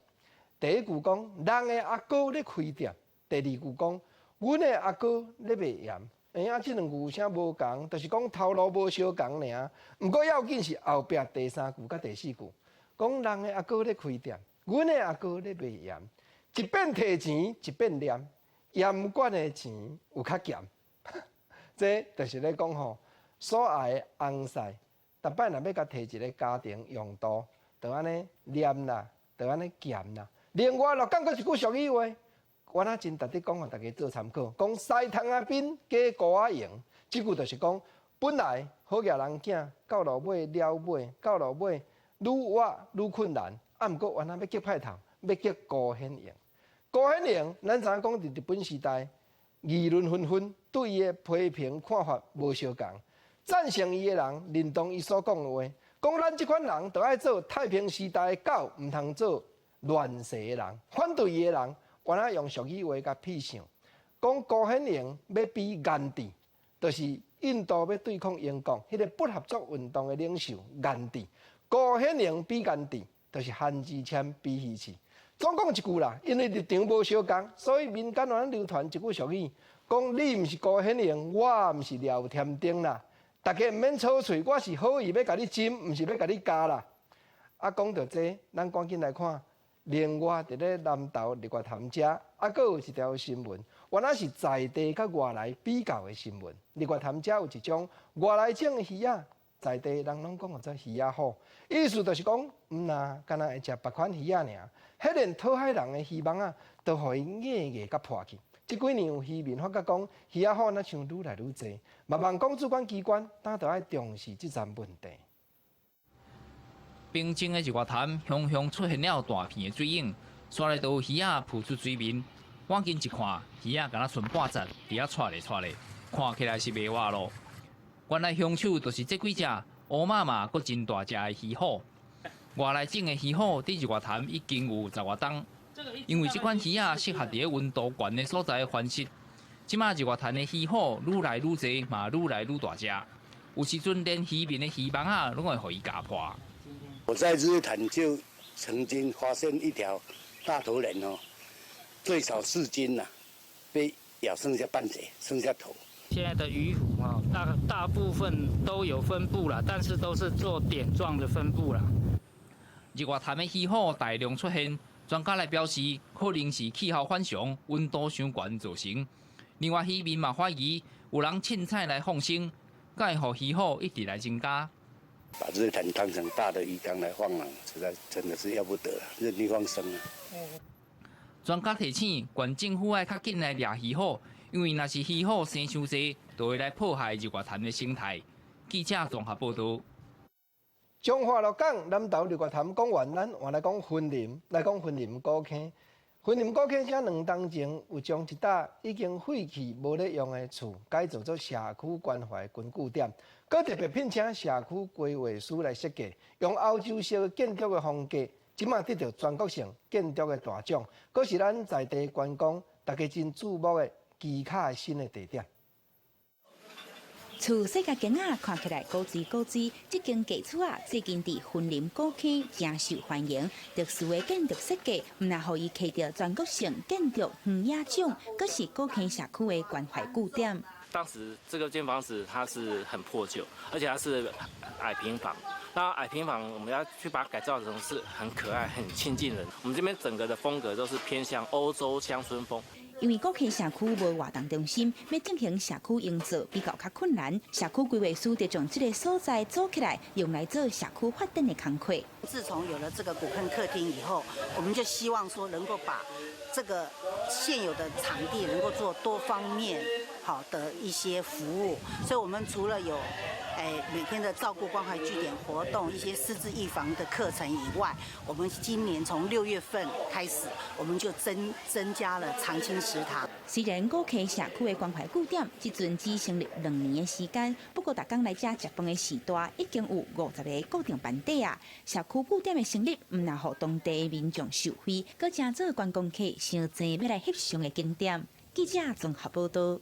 第一句講人的阿哥咧開店，第二句講阮的阿哥咧賣鹽。欸啊，這兩句有啥無仝？就是講頭路無相仝爾。毋過要緊是後壁第三句佮第四句，講人的阿哥咧開店，阮的阿哥咧賣鹽。一邊提錢，一邊念，鹽罐的錢有較鹹。這就是咧講吼，所愛的翁婿。逐擺若欲共提一个家庭用度，就按呢念啦，就按呢鹹啦。另外，鹿港閣一句俗語話，我若真值得講，予大家做參考。講西窗仔邊，加孤仔營，這句就是講，本來好額人囝到落尾了尾，到落尾愈活愈困難。啊，毋過原來欲激歹頭，欲激辜顯榮。辜顯榮，咱知影講佇日本時代，議論紛紛，對伊的批評看法無相仝。贊成伊的人認同伊所講的話，講咱這款人就愛做太平時代的狗，毋通做亂世的人。反對伊的人，原來用俗語話共戲謔，講辜顯榮欲比甘地，就是印度欲對抗英國彼个不合作運動的領袖甘地。辜顯榮比甘地，就是韓志謙比魚翅。總講一句啦，因為立場無相仝，所以民間原來流傳一句俗語，講你毋是辜顯榮，我毋是廖添丁啦。大家毋免操喙，我是好意欲共你斟，毋是欲共你加啦。啊，講著這，咱趕緊來看，另外佇咧南投日月潭遮，啊，閣有一條新聞，原來是在地佮外來比較的新聞。日月潭遮有一種外來種的魚仔，在地人攏講號做魚仔虎，意思就是講，毋若干焦會食別款魚仔爾，彼連討海人的漁網仔，都予伊硬硬共破去。這幾年有漁民發覺講，魚仔虎若像愈來愈濟，嘛望講主管機關，當著愛重視這層問題。平靜的日月潭，雄雄出現了大片的水湧，煞來都有魚仔浮出水面。往近一看，魚仔敢若賰半節，佇遐掣咧掣咧，看起來是袂活囉。原來兇手就是這幾隻烏麻麻閣真大隻的魚虎。外來種的魚虎佇日月潭已經有十外冬，因為這款魚仔適合佇咧溫度懸的所在繁殖。這馬日月潭的魚虎愈來愈濟，嘛愈來愈大隻，有時陣連漁民的漁網仔攏會予伊咬破。我在日月潭就曾經發現一條大頭鯰哦，最少4斤啦，被咬剩下半截，剩下頭。現在的魚虎啊，大大部分都有分布啦，但是都是做點狀的分布啦。日月潭的魚虎大量出現，專家來表示，可能是氣候反常、溫度傷懸造成。另外，漁民嘛懷疑有人凊彩來放生，才會予魚虎一直來增加。把日月潭當成大的魚缸來放啊，實在真的是要不得，任意放生啊。專家提醒，縣政府愛較緊來掠魚虎，因為若是魚虎生傷濟，就會來破壞日月潭的生態。記者綜合報道。彰化鹿港南投日月潭講完，咱換來講雲林，來講雲林古坑。雲林古坑這2冬前有將一棟已經廢棄無咧用的厝改造做社區關懷根據點，閣特別聘請社區規劃師來設計，用歐洲式建築的風格，這馬得到全國性建築的大獎，閣是咱在地觀光大家真矚目的奇巧新的地點。厝細甲間仔看起來古錐古錐，這間舊厝仔最近佇雲林古坑誠受歡迎。特殊的建築設計，毋但予伊摕著全國性建築園野獎，閣是古坑社區的關懷據點。當時這個間房子它是很破舊，而且它是矮平房。那矮平房我們要去把它改造成是很可愛、很親近人。我們這邊整個的風格都是偏向歐洲鄉村風。因為古坑社區無活動中心，欲進行社區營造比較較困難。社區規劃師就將這個所在租起來，用來做社區發展的工課。自從有了這個古坑客廳以後，我們就希望說能夠把這個現有的場地能夠做多方面好的一些服務，所以我們除了有每天的照顧關懷據點活動、一些失智預防的課程以外，我們今年從6月份開始，我們就增加了長青食堂。雖然古坑社區的關懷據點，這陣只成立2年的時間，不過逐工來遮食飯的時段已經有50個固定班底啊。社區據點的成立，毋但予當地民眾受惠，閣成做觀光客傷濟欲來翕相的景點。記者綜合報道。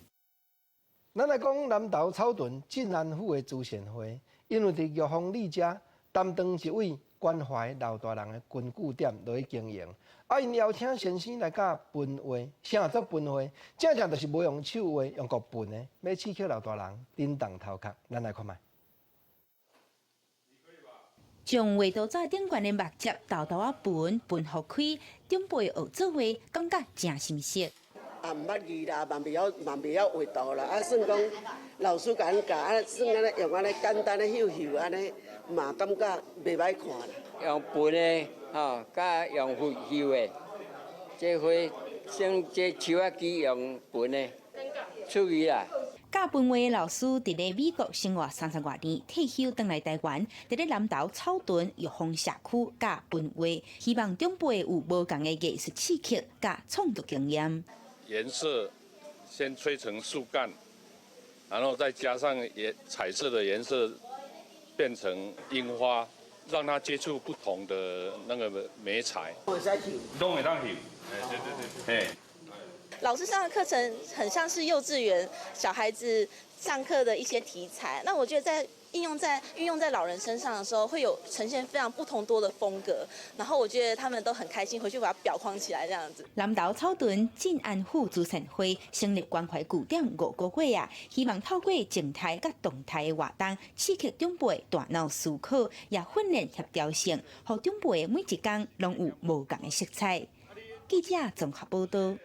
咱來講南投草屯進安府的慈善會，因為佇玉峰里遮擔當一位關懷老大人的根據點落去經營，啊，𪜶邀請先生來教盆畫，啥做盆畫？正正就是無用手畫，用國盆的，欲刺激老大人振動頭殼。咱來看覓。將畫圖紙頂懸的木摺沓沓仔歕歕予開，長輩學做畫，感覺誠心適。啊，毋捌字啦，嘛袂曉，嘛袂曉畫圖啦。啊，算講老師共阮教，啊，算按呢用按呢簡單的繡繡按呢，嘛感覺袂歹看啦。用歕的，吼，佮用繡繡的，這花像這樹仔枝用歕的，趣味啦。教盆畫的老師佇咧美國生活30外年，退休轉來台灣，佇咧南投草屯玉峰社區教盆畫，希望長輩有無仝的藝術刺激佮創作經驗。顏色先吹成樹幹，然後再加上顏彩色的顏色，變成櫻花，讓他接觸不同的那個媒材。攏會當繡，對對對，老師上的課程很像是幼稚園小孩子上課的一些題材，那我覺得在應用在運用在老人身上的時候，會有呈現非常不同多的風格。然後我覺得他們都很開心，回去把它裱框起來這樣子。南投草屯進安府慈善會成立關懷據點5個月啊，希望透過靜態佮動態的活動，刺激長輩大腦思考，也訓練協調性，予長輩每一工攏有無仝的色彩。記者綜合報道。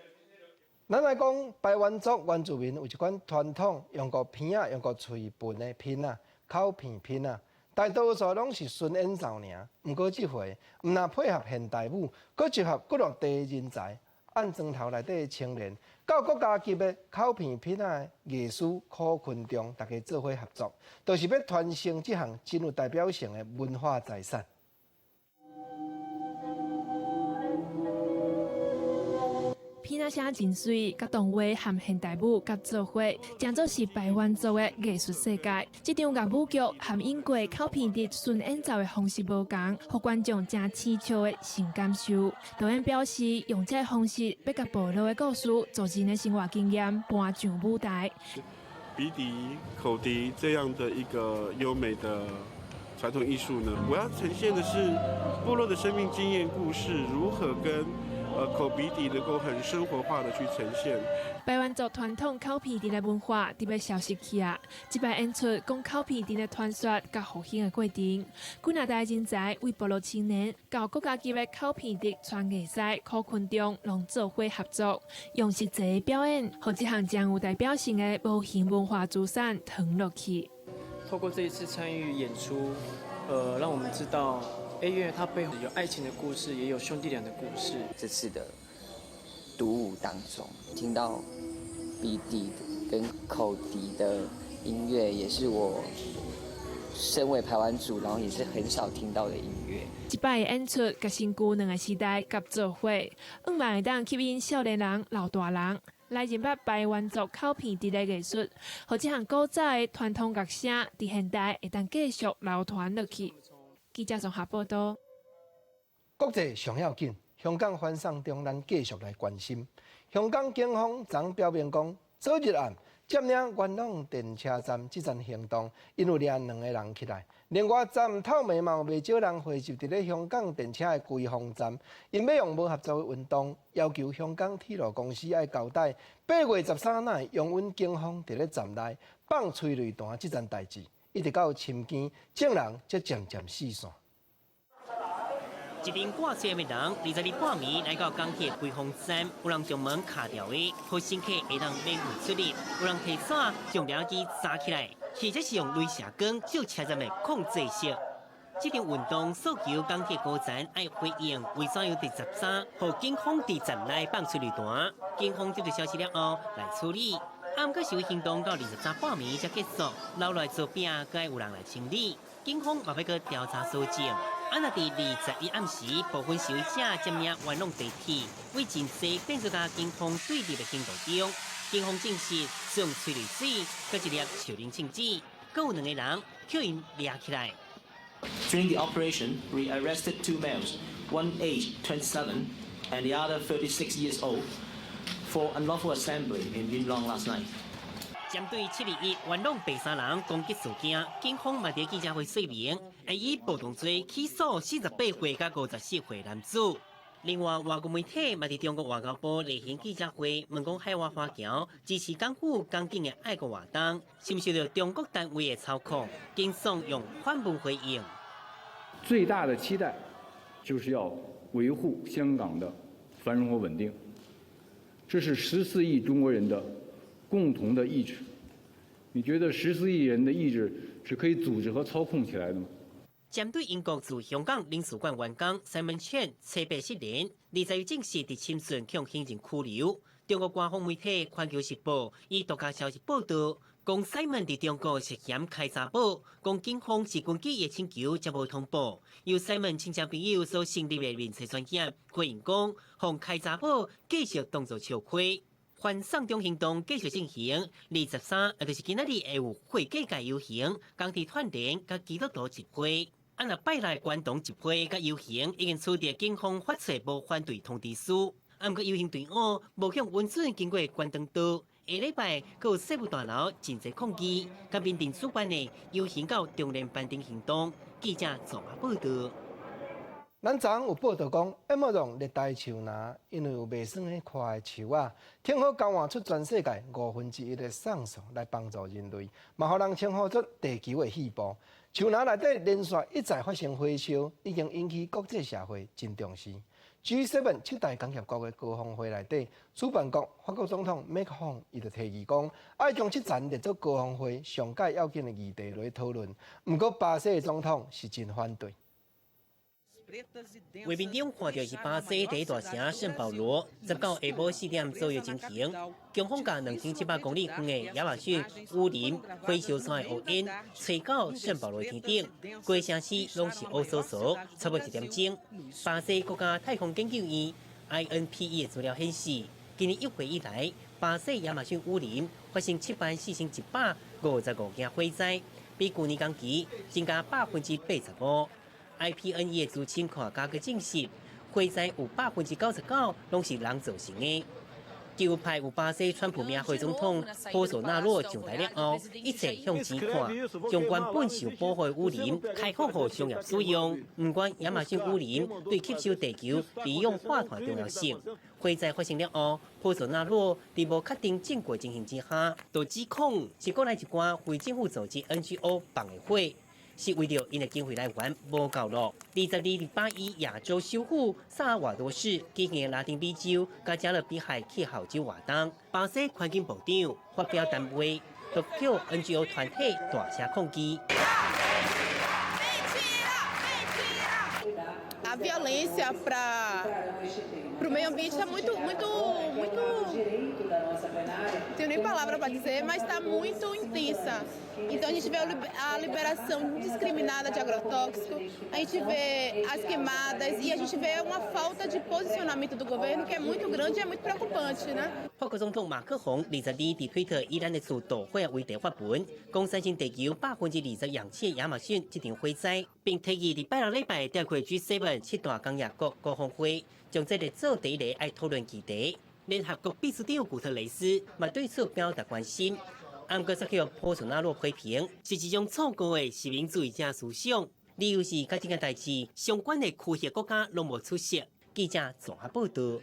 咱來講，排灣族原住民有一款傳統，用個鼻仔，用個喙歕的品仔，口鼻品仔，大多數攏是純演奏爾。毋過這回，毋但配合現代舞，閣集合各落地人才，按磚頭內底的青年，到國家級的口鼻品仔的藝師柯坤中，大家做伙合作，就是欲傳承這項真有代表性的文化財產。片仔聲真媠，佮動畫和現代舞佮做伙，成做是排灣族的藝術世界。這場樂舞劇含演過口鼻笛純演奏的方式無仝，予觀眾誠蹊蹺的新感受。導演表示，用這个方式欲共部落的故事、族人的生活經驗搬上舞台。鼻笛、口笛這樣的一個優美的傳統藝術呢，我要呈現的是部落的生命經驗故事，如何跟口鼻笛能夠很生活化的去呈現。排灣族傳統口鼻笛的文化特別消失去啊！這擺演出講口鼻笛的傳說佮復興的過程，幾若代人才為部落青年到國家級的口鼻笛傳藝賽柯坤中攏做伙合作，用實際的表演，予這項誠有代表性的無形文化資產傳落去。透過這一次參與演出，讓我們知道，哎，原來他背後有愛情的故事，也有兄弟倆的故事。這次的獨舞當中，聽到鼻笛跟口笛的音樂，也是我身為排灣族，然後也是很少聽到的音樂。這擺演出，共身軀兩个時代佮做伙，向望會當吸引少年人、老大人來認捌排灣族口鼻笛的藝術，予這項古早的傳統樂聲，佇現代會當繼續流傳落去。記者綜合報道。國際上要緊，香港反送中，咱繼續來關心。香港警方昨表明講，昨日暗佔領元朗電車站這陣行動，𪜶有掠兩个人起來。另外，昨透暝嘛有袂少人匯集佇咧香港電車的歸鳳站，𪜶欲用無合作的運動，要求香港鐵路公司愛交代8月13日容允警方佇咧站內放催淚彈這件代誌，一直到深更，眾人才漸漸四散。一邊掛車的人，22半暝來到港鐵歸鳳站，有人將門敲掉的，予乘客會當免費出入；有人提紙將掠機紮起來，或者是用雷射光照車站的控制室。這場運動訴求港鐵高層愛回應，為怎樣佇13予警方佇站內放催淚彈？警方接到消息了後來處理。啊，毋過示威行動到23半暝才結束，留落來做餅，閣愛有人來清理。警方嘛欲閣調查搜證。啊，若佇21暗時，部分示威者佔領元朗地鐵，為真濟變做佮警方對立的行動中，警方證實使用催淚水，閣一粒樹奶銃子，閣有兩个人予𪜶掠起來。 During the operation, we arrested two males, one aged 27 and the other 36 years old, for unlawful assembly in Yuen Long last night. 針對721元朗白衫人攻擊事件，警方嘛佇記者會說明，會以暴動罪起訴48歲佮54歲男子。另外，外國媒體嘛佇中國外交部例行記者會問講海外華僑支持港府港警的愛國活動，是毋是受著中國單位的操控？警方用反問回應。最大的期待就是要維護香港的繁榮和穩定，這是14億中國人的共同的意志。你覺得14億人的意志是可以組織和操控起來的嗎？針對英國駐香港領事館員工 Simon Chan 車禍失聯，20日證實佇深圳予行政拘留。中國官方媒體《環球時報》以獨家消息報道，講 Simon 佇中國涉嫌開查某，講警方是根據伊的請求才無通報。由 Simon 親戚朋友所成立的面冊專頁回應講，予開查某繼續當作笑話。反送中行動繼續進行，23，也就是今仔日會有會計界遊行、港鐵串聯佮基督徒集會。啊，若拜六觀塘集會佮遊行已經取得警方發出無反對通知書。啊，毋過遊行隊伍無予允准經過觀塘道。下禮拜閣有稅務大樓真濟抗議，佮民陣主辦的遊行到中聯辦頂行動。記者綜合報道。咱昨昏有報道講，Amazon 熱帶樹林因為有袂算彼塊的樹仔，挺好交換出全世界1/5的送素來幫助人類，嘛予人稱呼做地球的肺部。樹林內底連續一再發生火燒，已經引起國際社會真重視。G7 七大工業國的高峰會內底，主辦國法國總統麥克洪伊就提議講，愛將這層列做高峰會上蓋要緊的議題來討論。毋過巴西的總統是真反對。畫面中看著是巴西第一大城聖保羅，19下晡4點左右情形，強風共2700公里遠的亞馬遜雨林火燒山的烏煙，吹到聖保羅天頂，規城市攏是烏趖趖，差不多1點鐘。巴西國家太空研究院 INPE 的資料顯示，今年1月以來，巴西亞馬遜雨林發生74,155件火災，比舊年同期增加85%。IPNE 的資深科學家閣證實，火災有99%攏是人造成的。極右派有巴西川普命號總統波索納洛上台了後，一切向錢看，將原本受保護的雨林開放予商業使用。毋管亞馬遜雨林對吸收地球二氧化碳重要性。火災發生了後，波索納洛佇無確定證據情形之下，就指控是國內一寡非政府組織 NGO 放的火。是為著𪜶的經費來源無夠囉。22禮拜一亞洲首府薩爾瓦多市舉行拉丁美洲佮加勒比海氣候周活動，巴西環境部長發表談話，就叫 NGO 團體大聲抗議。 A violência para o meio ambiente está muito, muito, muito. Não tenho nem palavra para dizer, mas está muito intensa. Então a gente vê a liberação indiscriminada de agrotóxico, a gente vê as queimadas e a gente vê uma falta de posicionamento do governo que é muito grande e é muito preocupante, né? 法國總統馬克宏22佇推特以咱的厝導火為題發文，講產生地球20%氧氣的亞馬遜這場火災，並提議佇拜六禮拜召開 G7 七大工業國高峰會，將這个做第一个愛討論議題。聯合國秘書長古特雷斯嘛對此表達關心。毋過煞予波索納洛批評是一種錯誤的殖民主義者思想，理由是佮這件代誌相關的區域國家攏無出席。記者綜合報導。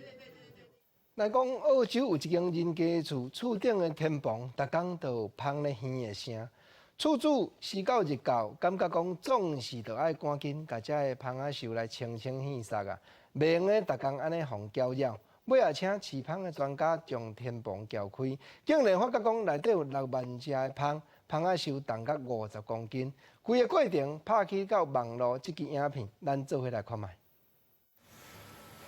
來講，澳洲有一間人家厝，厝頂的天棚，逐工都有蜂咧耳的聲。厝主時到日到，感覺講總是著愛趕緊共遮的蜂仔獸來清清耳塞啊，袂用得逐工按呢予攪擾。尾仔請飼蜂的專家將天棚撬開，竟然發覺講內底有6萬隻的蜂，蜂仔獸重甲50公斤。規个過程拍起到網路，這支影片，咱做伙來看覓。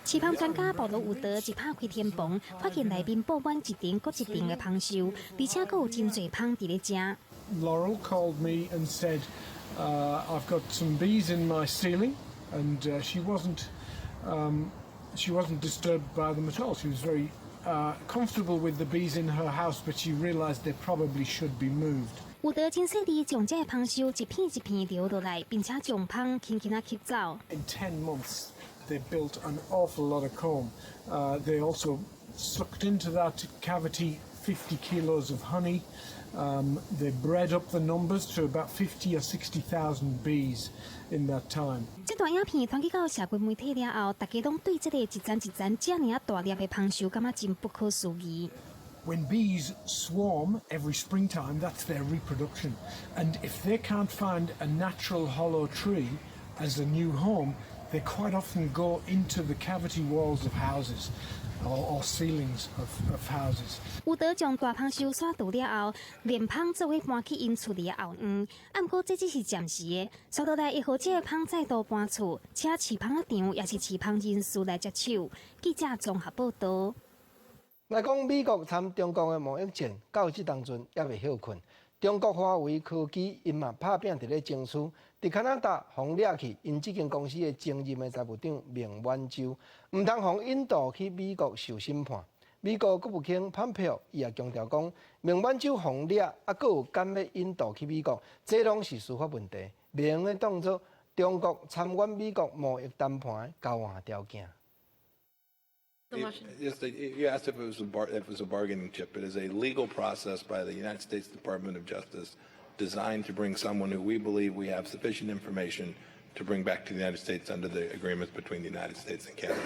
飼蜂專家保羅伍德一拍開天棚，發現內面布滿一層閣一層的蜂獸，而且閣有真濟蜂佇咧食。 Laurel called me and said, "I've got some bees in my ceiling," and she wasn't disturbed by them at all. She was very comfortable with the bees in her house, but she realized they probably should be moved. 伍德真細膩將這个蜂獸一片一片留落來，並且將蜂輕輕仔吸走。 In 10 months, they built an awful lot of comb. They also sucked into that cavity 50 kilos of honey. They bred up the numbers to about 50 or 60,000 bees in that time. 這段影片傳去到社群媒體了後，大家攏對這个一層一層遮爾仔大粒的蜂獸感覺真不可思議。 When bees swarm every springtime, that's their reproduction. And if they can't find a natural hollow tree as a new home, they quite often go into the cavity walls of houses or ceilings of houses. 伍德將大蜂獸徙除了後，連蜂做伙搬去𪜶厝裡的後院。毋過這只是暫時的，紲落來會予這个蜂再度搬厝，請飼蜂仔場抑是飼蜂人士來接手。記者綜合報導。來講美國參中國的貿易戰，到這當陣猶未歇睏。中國華為科技𪜶嘛拍拚佇咧爭取，佇加拿大予掠去，𪜶這間公司的前任的財務長孟晚舟，毋通予引渡去美國受審判。美國國務卿蓬佩奧伊也強調講，孟晚舟予掠，猶閣有敢欲引渡去美國，這攏是司法問題，袂用得當做中國參與美國貿易談判的交換條件。 Yes, you asked if it was a bargaining chip. It is a legal process by the United States Department of Justice designed to bring someone who we believe we have sufficient information to bring back to the United States under the agreements between the United States and Canada.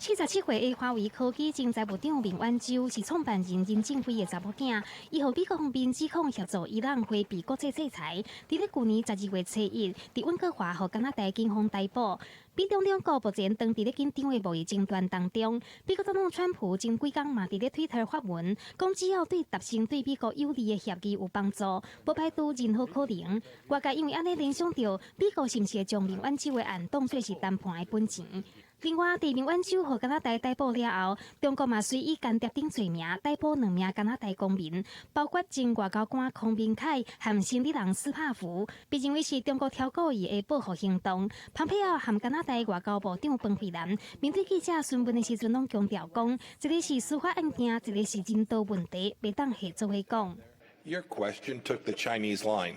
47歲的華為科技前財務長孟晚舟是創辦人任正非的查某囝，伊予美國方面指控協助伊朗迴避國際制裁。佇咧舊年12月初1，佇溫哥華予加拿大警方逮捕。美中兩國目前當佇咧緊張的貿易爭端當中，美國總統川普前幾工嘛佇咧推特發文，講只要對達成對美國有利的協議有幫助，無排除任何可能。外界因為按呢聯想著美國是毋是會將孟晚舟的案當做是談判的本錢？另外，佇孟晚舟予加拿大逮捕了後，中國嘛隨以間諜等罪名逮捕兩名加拿大公民，包括前外交官康明凱和生理人斯帕福，被認為是中國挑故意的報復行動。蓬佩奧和加拿大外交部長彭慧蘭面對記者詢問的時陣，攏強調講，一个是司法案件，一个是人道問題，袂當合做伙講。 Your question took the Chinese line.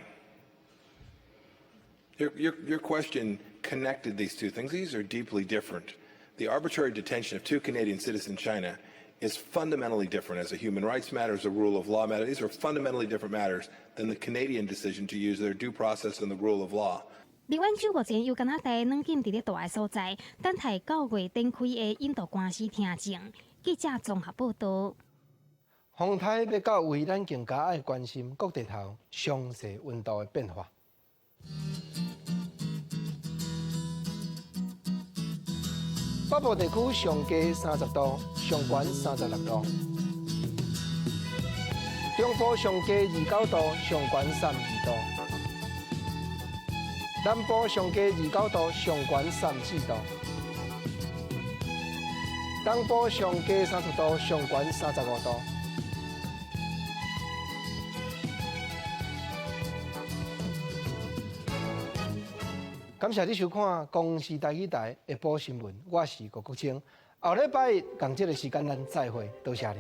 Your question connected these two things. These are deeply different. The arbitrary detention of two Canadian citizens in China is fundamentally different as a human rights matter, as a rule of law matter. These are fundamentally different matters than the Canadian decision to use their due process and the rule of law. 孟晚舟目前由加拿大軟禁佇咧蹛的所在，等待9月展開的引渡官司聽證。記者綜合報導。風颱欲到位，咱更加愛關心各地頭詳細溫度的變化。北部地區上低30度，上懸36度；中部上低29度，上懸32度；南部上低29度，上懸34度；東部上低30度，上懸35度。感謝你收看《公視台語台》下晡新聞，我是郭國清。後禮拜一仝這个時間，咱再會，多謝你。